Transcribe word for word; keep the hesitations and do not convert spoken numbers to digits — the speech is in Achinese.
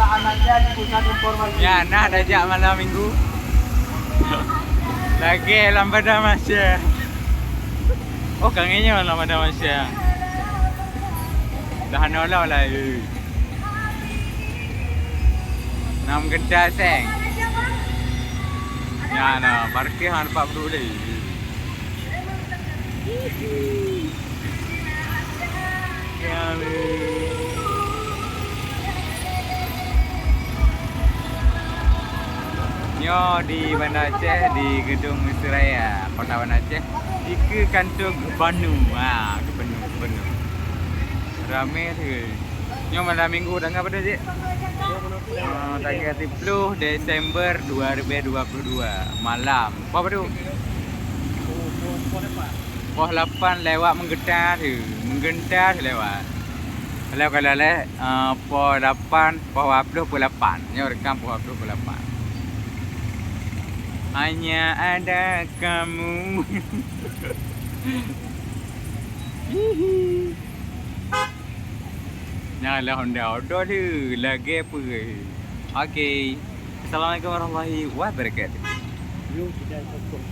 Anak saya di pusat informasi. Ya, nah, dah jak malam minggu. Lagèe lam Padang Mahsyar. Oh, ka ngieng nyoe lam Padang Mahsyar. Dah hana lom lah, eh. Nam genta seng. Ya, nah, parkir hana dapat peuduek lé. Nyoe di Banda Aceh, di Gedong Mesir Raya, Kota Banda Aceh, dikeue kantô gubernur. Ha, gubernur, gubernur. Ramé tu. Nyoe malam minggu tanggai pada, Cik? Ah, tanggai siplôh Desember dua ribu dua puluh dua, malam. Poh padum? Poh lapan lewat meugeunta tu, meugeunta tu lewat. Kalau, kalau leh, ah, poh lapan, poh dua puluh, poh lapan. Nyoe rekam poh dua puluh, poh lapan. Hanya ada kamu. Hihi. Nyan lah Honda Odo tu, lagèe peue. Okey. Assalamualaikum warahmatullahi wabarakatuh. Yuk, kita ikut.